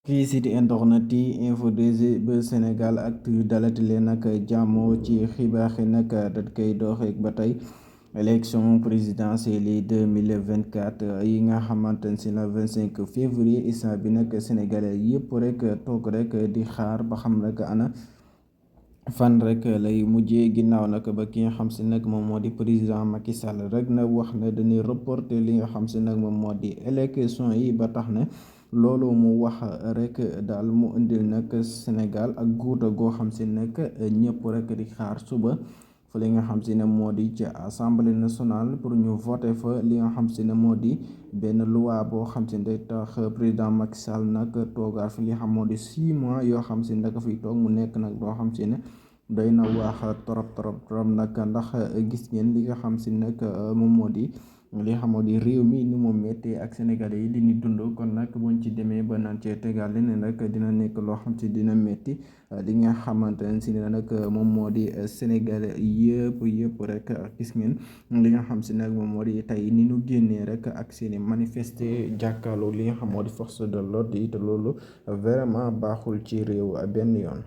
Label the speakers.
Speaker 1: kii site internet yi info 2S ba Sénégal Actu dalati leen nag jàmm ci xibaar yi nag dañ koy doxeek ba tey élection présidentielle yi 2024 yi nga xamante ne si la 25 février instant bi nag sénégalais yëpp rek toog rek di xaar ba xam rek ana fan rek lay mujjee ginnaaw nag ba ki nga xam si nag moom moo di président Macky Sall rek na wax ne dañuy reporter li nga xam si nag moom moo di élection yi ba tax ne loolu mu wax rek daal mu indil nag Sénégal ak guuta goo xam si nag ñëpp rek di xaar suba fa li nga xam si ne moo di ci assemblée nationale pour ñu voter fa li nga xam si ne moo di benn loi boo xam si ne day tax président Macky Sall nag toogaat fi li xam moo di 6 mois yoo xam si ne da fiy toog mu nekk nag loo xam si ne doy na wax trop nag ndax gis ngeen li nga xam si nag moom moo di li nga xam moo di réew mi ni mu méttee ak sénégalais yi li ñu dund kon nag buñ ci demee ba naan cee tegal leneen rek dina nekk loo xam si dina métti li nga xamante ne si ne nag moom moo di sénégalais yëpp rek gis ngeen li nga xam si nag moom moo di tey ni ñu génnee rek ak seeni manifester jàkkaarloo li nga xam moo di force de l'ordre yi te loolu vraiment baaxul ci réew benn yoon.